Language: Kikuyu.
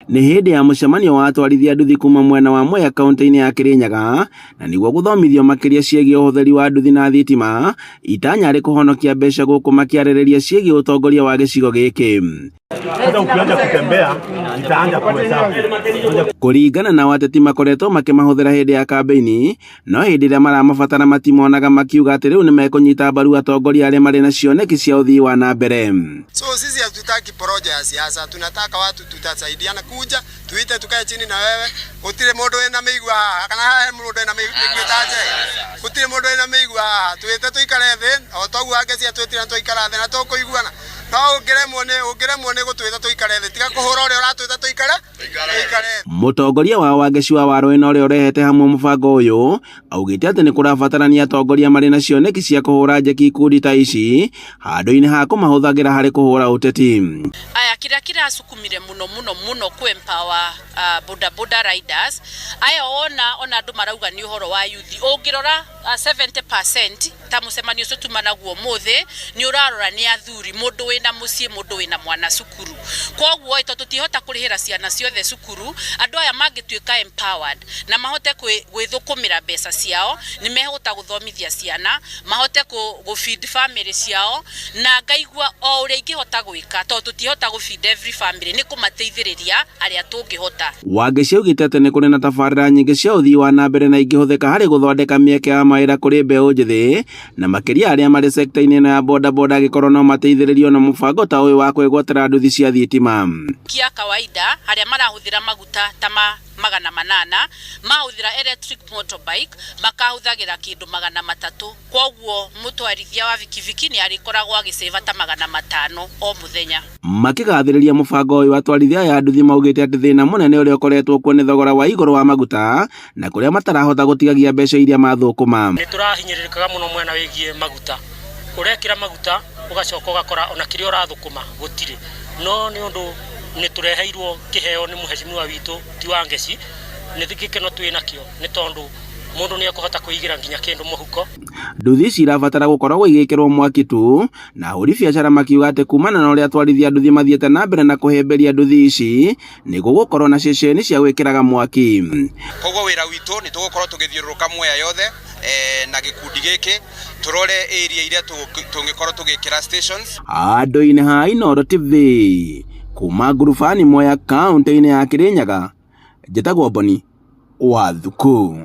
Nĩ hĩndĩ ya mũcemanio wa atwarithia nduthi kuma mwena wa Mwea kaunti-inĩ ya Kirinyaga na nĩguo gũthomithio makĩria ciĩgiĩ ũhũthĩri wa nduthi na thitima, itanya arĩ kũhonokia mbeca gũkũ makĩarĩrĩria ciĩgiĩ ũtongoria wa gĩcigo gĩkĩ. Sasa ukianza kutembea itaanza kuhesabu. Kũringana na ateti makoretwo makĩmahũthĩra hĩndĩ ya kambĩini, no hĩndĩ ĩrĩa maramabatara matimonaga makiuga atĩ rĩu nĩmekũnyita mbaru atongoria arĩa marĩ na cioneki cia ũthii wa na mbere. So sisi hatutaki porojo ya siasa, tunataka watu tutasaidiana, kuja tuite tukae chini na wewe. Gutire mundu wina mĩigua haha kana haha he mundu wina mĩigua taje, gutire mundu wina mĩigua haha, twite tuikare thĩ o toguo Wangeci atwĩtire na twaikara thĩ na tũkũiguana. No ũngĩremwo nĩ ũngĩremwo nĩ gũtwĩta tũikare thĩ, tiga kũhũra ũrĩa ũratwĩta tũikare tũikare thĩ. Mũtongoria wa Wangeci wa Warũĩ na ũrĩa ũrehete hamwe mũbango ũyũ augĩte atĩ nĩ kũrabatarania atongoria marĩ na cioneki cia kũhũra njeki ikundi ta ici handũ-inĩ ha kũmahũthagĩra harĩ kũhũra ũteti. Aya, kĩrĩa kĩracukumire mũno mũno mũno kũ empower boda boda riders aya wona ona andũ marauga nĩ ũhoro wa youth, ũngĩrora 70% ta mũcemanio ũcio tuma naguo ũmũthĩ nĩ ũrarora nĩ athuri, mũndũ wĩna mũciĩ, mũndũ wĩna mwana cukuru. Koguo ĩ tondũ tũtingĩhota kũrĩhĩra ciana ciothe cukuru, andũ aya mangĩtuĩka empowered na mahote gwĩthũkũmĩra mbeca ciao, nĩ mehota gũthomithia ciana, mahote gũ feed family ciao, na ngaigua o ũrĩa ingĩhota gwĩka tondũ tũtingĩhota gũ feed every family, nĩ kũmateithĩrĩria arĩa tũngĩhota. Wangeci augĩte atĩ nĩ kũrĩ na tabarĩra nyingĩ cia ũthii wa na mbere na ingĩhũthĩka harĩ gũthondeka mĩeke ya mawĩra kũrĩ mbeũ njĩthĩ na makĩria arĩa marĩ sekta-inĩ ĩno ya bodaboda angĩkorwo no mateithĩrĩrio na mũbango ta ũyũ wa kwĩgwatĩra nduthi cia thitima. Kia kawaida harĩa marahũthĩra maguta ta ma 800, mahũthĩra electric motorbike makahũthagĩra kĩndũ 300, kwoguo mũtwarithia wa bikibiki nĩ arĩkoragwo agĩcĩba ta 500 o mũthenya. Makĩgathĩrĩria mũbango ũyũ atwarithia aya a nduthi maugĩte atĩ thĩna mũnene ũrĩa ũkoretwo kuo nĩ thogora wa igũrũ wa maguta na kũrĩa matarahota gũtigagia mbeca iria mathũkũma. Nĩ tũrahinyĩrĩrĩkaga mũno mwena wĩgiĩ maguta, ũrekĩra maguta ũgacoka ũgakora ona kĩrĩa ũrathũkũma gũtirĩ, no nĩ ũndũ nĩ tũreheirwo kĩheo nĩ mũheshimiwa witũ ti Wangeci, nĩ gĩkeno twĩ nakĩo nĩ tondũ mũndũ nĩ ekũhota kwĩigĩra nginya kĩndũ mũhuko. Nduthi ici irabatara gũkoragwo igĩkĩrwo mwaki tu, na ahũri biacara makiuga atĩ kumana na ũrĩa atwarithia nduthi mathiĩte na mbere na kũhĩmbĩria nduthi ici, nĩ gũgũkorwo na ceceni cia gwĩkĩraga mwaki. Koguo wĩra witũ nĩ tũgũkorwo tũgĩthiũrũrũka Mwea yothe na gĩkundi gĩkĩ tũrore area iria tũngĩkorwo tũgĩkĩra stations. Handũ-inĩ ha Inooro TV, kuma Ngurubani Mwea kaũntĩ-inĩ ya Kĩrĩnyaga, njĩtagwo Boni wa Thuku.